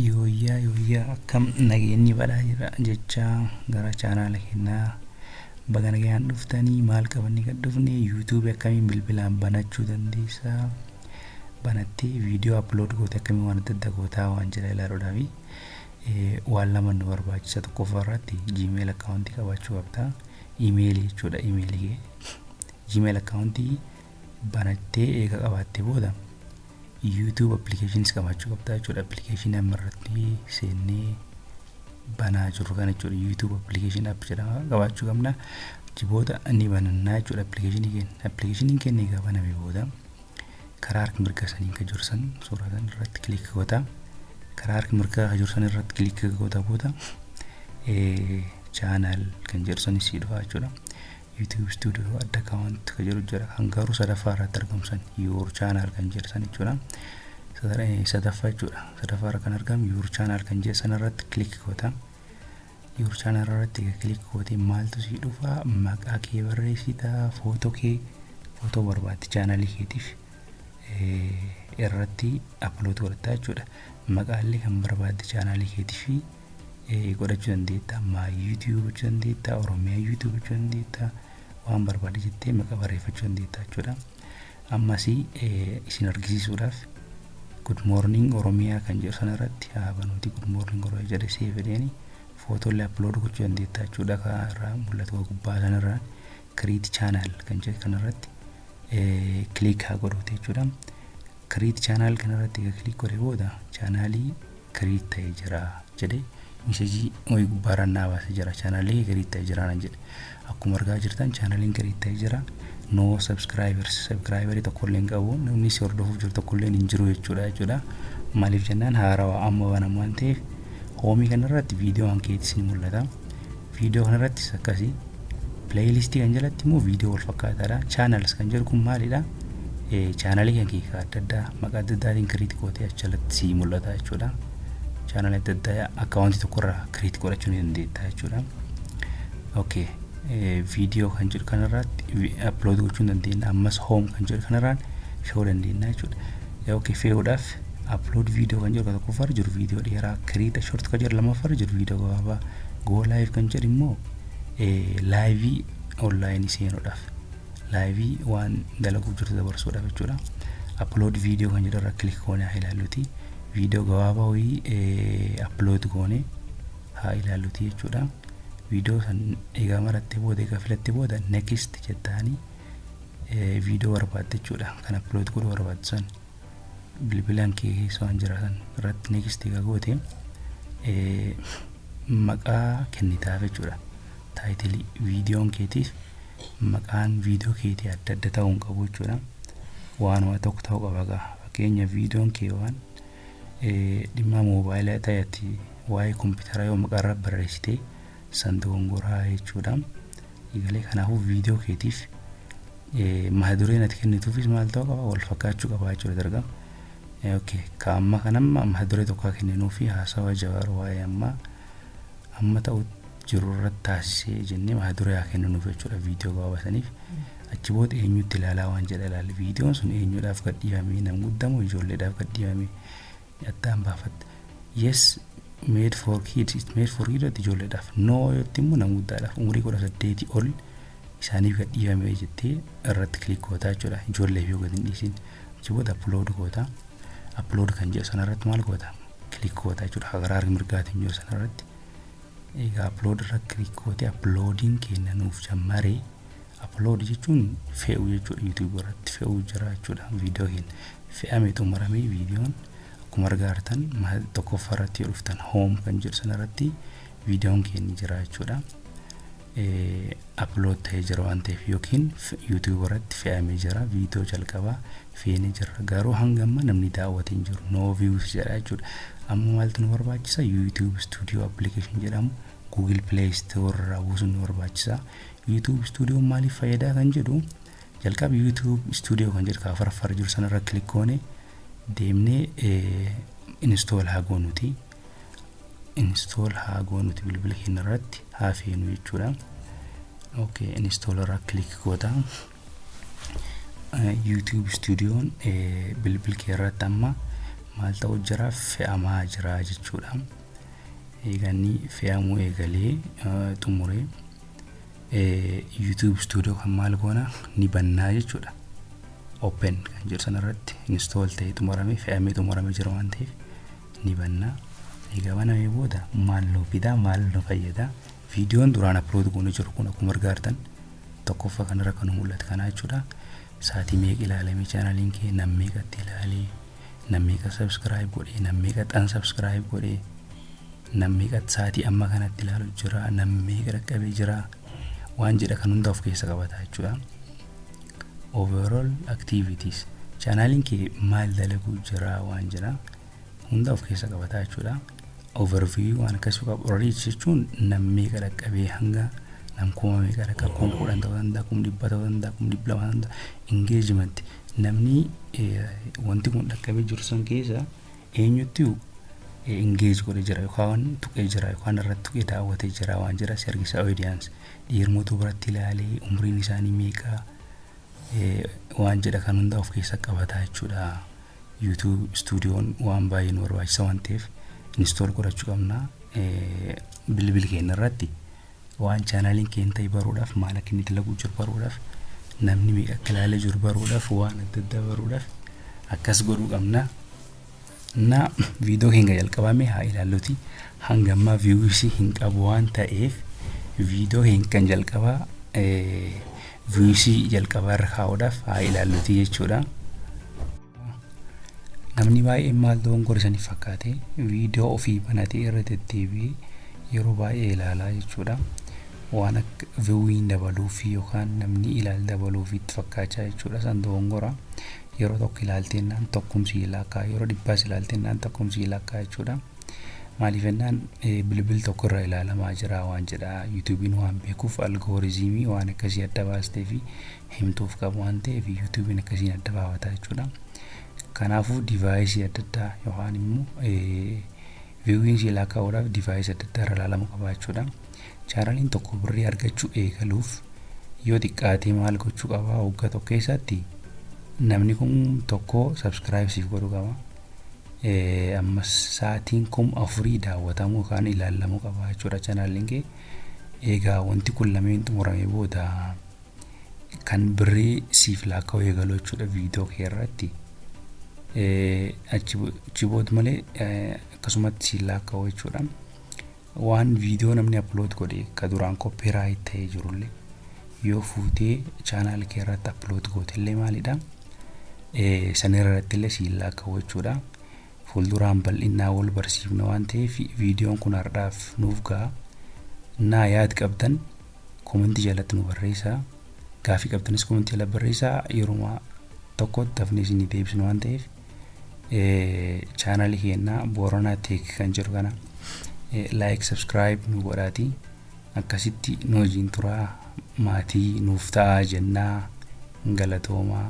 Yooyyaa yooyyaa, akkam nageenyi badhaa jira jecha gara chaanaala keenyaa baga nagayaan dhuftanii. Maal qabannee kan dhufne? YouTubeii akkamiin bilbilaan banachuu dandeessaa, banattee viidiyoo upload goote akkamiin waan adda addaa gootaa waan jedha ilaaluudhaafi waan lama nu barbaachisa. Tokkoffaa irratti Gmail accountii qabaachuu qabda, emailii jechuudha. Emailii Gmail accountii banattee eega qabaattee booda YouTube applicationis qabaachuu qabda jechuudha. Applicationii amma irratti seennee banaa jiru kana jechuudha. YouTube application app jedhama, qabaachuu qabna. Achi booda ni banannaa jechuudha applicationii keenya. Applicationiin keenya egaa baname booda karaa harka mirga saniin kan jiru san suuraa kan irratti click goota. Karaa harka mirgaa kan jiru san irratti click goota booda channel kan jedhu sanis sii dhufa jechuudha. YouTube Studio, add account kan jedhu jira. Kan garuu sadaffaa irratti argamu san, your channel kan jedhu san jechuudha. Sadaffaa jechuudha. Sadaffaa irra kan argamu your channel kan jedhu san irratti click goota. Your channel irratti click gootee maaltu sii dhufa? Maqaa kee barreessita, footoo kee, footoo barbaadde channelii keetiif irratti upload godhatta jechuudha. Maqaallee kan barbaadde channelii keetiif godhachuu dandeetta. Maa YouTube gochuu dandeetta, Oromiyaa YouTube gochuu dandeetta, waan barbaadde jettee maqaa barreeffachuu dandeetta jechuudha. Ammas isin argisiisuudhaaf Good Morning Oromiyaa kan jedhu sana irratti haa banuuti. Good Morning Oromiyaa jedhee see fedheeni footoolee upload gochuu dandeetta jechuudha. Kan irraa mul'atu gubbaa sanarraa create channel kan jedhu kanarratti click haa godhuuti jechuudha. Create channel kanarratti egaa click godhee booda channelii create ta'ee jira jedhee messageii wayii gubbaarraan naa baasee jira. Channelii create ta'ee jira naan jedhe. Akkuma argaa jirtan channeliin create ta'ee jira. No subscribers, subscriberii tokkollee hin qabu, namni si hordofuuf jiru tokkollee hin jiru jechuudha. Maaliif jennaan, haarawaa amma banamu waan ta'eef. Homeii kanarratti viidiyoo hankeetis ni mul'ata. Viidiyoo kanarrattis akkasii. Playlistii kan jalatti immoo viidiyoo wal fakkaataadha. Channels kan jedhu kun maalidha? Channelii kan kee adda addaa maqaa adda addaatiin create gootee achi jalatti sii mul'ata jechuudha. Channelii adda addaa accountii tokkorraa create godhachuu ni dandeetta jechuudha. Okay. Viidiyoo kan jedhu kanarratti upload gochuu ni dandeenya. Ammas home kan jedhu kanarraan fe'uu dandeenya jechuudha. Okay, fe'uudhaaf upload video kan jedhu kan tokkoffaarra jiru viidiyoo dheeraa, create short kan jedhu lammaffaarra jiru viidiyoo gabaabaa, go live kan jedhu immoo liveii onlineii seenuudhaaf, liveii waan dalaguuf jirtu dabarsuudhaaf jechuudha. Upload video kan jedhu irra click goonee haa ilaalluti. Viidiyoo gabaabaa wayii upload goonee haa ilaalluti jechuudha. Viidiyoo san egaa marattee booda, egaa filattee booda, next jettaanii viidiyoo barbaadde jechuudha. Kan upload godhuu barbaaddu san bilbilaan kee keessa waan jiraatan irratti next egaa goote maqaa kennitaaf jechuudha. Titleii viidiyoon keetiif maqaan viidiyoo keetii adda adda ta'uu hin qabu jechuudha. Waanuma tokko ta'uu qaba gaa. Fakkeenya, viidiyoon kee waan dhimma moobaayilaa ta'etti waa'ee kompiitaraa yoo maqaa irra barreessite san dogongoraa jechuudha. Egalee kanaafuu viidiyoo keetiif mata dureen ati kennituufis maal ta'uu qaba? Wal fakkaachuu qaba jechuudha dargama. Okay, ka amma kanamma mata duree tokko kenninuu fi haasawa Jawaar waa'ee amma amma ta'u jiru irratti taasisee jennee mata duree haa kenninuuf jechuudha viidiyoo gabaabaa saniif. Achi booda eenyutti ilaalaa waan jedha ilaali. Viidiyoon sun eenyuudhaaf gadhiifame? Nam guddaa moo ijoolleedhaaf gadhiifame? Addaan baafatte. Yes, made for kids, it's made for kids ijoolleedhaaf. No yotti immoo nama guddaadhaaf, umurii 18 ol isaaniif gadhiifame jettee irratti click gootaa jechuudha. Ijoolleef yoo gadi hin dhiisin. Achi booda upload goota. Upload kan jedhu sanarratti maal goota? Click goota jechuudha. Karaa harka mirgaatiin jiru sanarratti. Egaa upload irra click gootee uploadiin keenya nuuf jammaree. Upload jechuun fe'uu jechuudha. YouTube irratti fe'uu jira jechuudha. Viidiyoo keenya fe'amee xumuramee viidiyoon akkuma argaa jirtan tokkoffaa irratti yoo dhuftan home kan jedhu sanarratti viidiyoon keenya jira jechuudha. Upload ta'ee jira waan ta'eef yookiin YouTube irratti fe'amee jira, viidiyoo jalqabaa feenee jira, garuu hanga amma namni daawwatee hin jiru, no views jedha jechuudha. Amma maaltu nu barbaachisa? YouTube Studio application jedhamu Google Play Store irraa buusuun nu barbaachisa. YouTube Studio maaliif fayyadaa kan jedhu, jalqaba YouTube Studio kan jedhu afuraffaarra jiru sanarra click goone deemnee install haa goonuti. Install haa goonuti, bilbila keenya irratti haa feenu jechuudha. Okay, install irraa click goota. YouTube Studioon bilbil kee irratti amma maal ta'u jira? Fe'amaa jira jechuudha. Eeganni fe'amuu eegalee xumuree, YouTube Studio kan maal goona? Ni bannaa jechuudha. Open kan jedhu sanarratti install ta'ee xumuramee, fe'amee xumuramee jira waan ta'eef ni bannaa. Egaa banamee booda maal nu fidaa? Maal nu fayyada? Viidiyoon duraan upload goonee jiru kun akkuma argaa tokkoffaa kanarra kan mul'atu kana jechuudha. Saatii meeqa ilaalamee chaanaliin kee, nam meeqatti ilaalee, nam meeqa subscribe godhee, nam meeqa unsubscribe godhee, nam meeqa saatii amma kanatti ilaalu jira, nam meeqa dhaqqabee jira waan jedha kan hunda of keessa qabata jechuudha. Overall activities, chaanaliin kee maal dalaguu jira waan jedha hunda of keessa qabata jechuudha. Overview waan akkasii qabu. Reach jechuun nam meeqa dhaqqabee, hanga nam 10,000 meeqa dhaqqabe, 10,000 ta'uu danda'a, 100,000 ta'uu danda'a, 200,000 ta'uu danda'a. Engagement, namni wanti kun dhaqqabee jiru san keessa eenyutti engage godhee jira yookaan tuqee jira yookaan irratti tuqee daawwatee jira waan jira si argisa. Audience, dhiirmotu biratti ilaalee, umriin isaanii meeqa waan jedha kan hunda of keessa qabata jechuudha. YouTube Studioon waan baay'ee nu barbaachisa waan ta'eef install godhachuu qabna. Bilbil keenya irratti waan chaanaliin keenya ta'e baruudhaaf, maal akka inni dalaguu jiru baruudhaaf, namni meeqa akka ilaalee jiru baruudhaaf, waan adda addaa baruudhaaf akkas godhuu qabna. Na viidiyoo keenya jalqabame haa ilaalluti. Hanga ammaa viewsii hin qabu waan ta'eef, viidiyoo keenya kan jalqabaa viewsii jalqabaa irra kaa'uudhaaf haa ilaalluti jechuudha. Namni baay'een maal dogongora isaniif fakkaate? Viidiyoo ofii banatee irra deddeebi'ee yeroo baay'ee ilaalaa jechuudha. Waan akka viewiin dabaluufi yookaan namni ilaal dabaluufi itti fakkaachaa jechuudha. San dogongora. Yeroo tokko ilaalteennaan tokkumsi lakkaa, yeroo dhibbaas ilaalteennaan tokkumsi lakkaa jechuudha. Maaliif jennaan, bilbil tokko irra ilaalamaa jira waan jedha YouTubeiin waan beekuuf, algorithmii waan akkasii adda baastee fi himtuuf qabu waan ta'eef YouTubeiin akkasiin adda baafata jechuudha. Kanaafuu deviceii adda addaa yookaan immoo viewiin si lakkaa'uudhaaf deviceii adda addaa irra ilaalamuu qaba jechuudha. Chaanaliin tokko birrii argachuu eegaluuf yoo xiqqaatee maal gochuu qaba? Waggaa tokko keessatti namni kun tokko subscribe siif godhuu qaba. Ammas sa'aatiin 4000 daawwatamuu yookaan ilaalamuu qaba jechuudha chaanaliin kee. Egaa wanti kun lameen xumuramee booda kan birrii siif lakkaa'u eegalu jechuudha viidiyoo kee irratti. Achi booda malee akkasumatti siif lakkaa'u jechuudha. Waan viidiyoo namni upload godhe ka duraan copyright ta'ee jirullee yoo fuutee channel kee irratti upload goote illee maalidha? San irratti illee siif lakkaa'u jechuudha. Fuulduraan bal'inaa wal barsiifna waan ta'eef viidiyoon kun har'aaf nuuf ga'a. Naa yaad qabdan commentii jalatti nu barreessaa. Gaafii qabdanis commentii jalatti barreessaa. Yeruma tokkotti dafnee isinii deebisnu waan ta'eef, chaanalii keenyaa Booranaa Tech kan jedhu kana like, subscribe nu godhaati. Akkasitti nu wajjin turaa, maatii nuuf ta'aa jennaa, galatoomaa.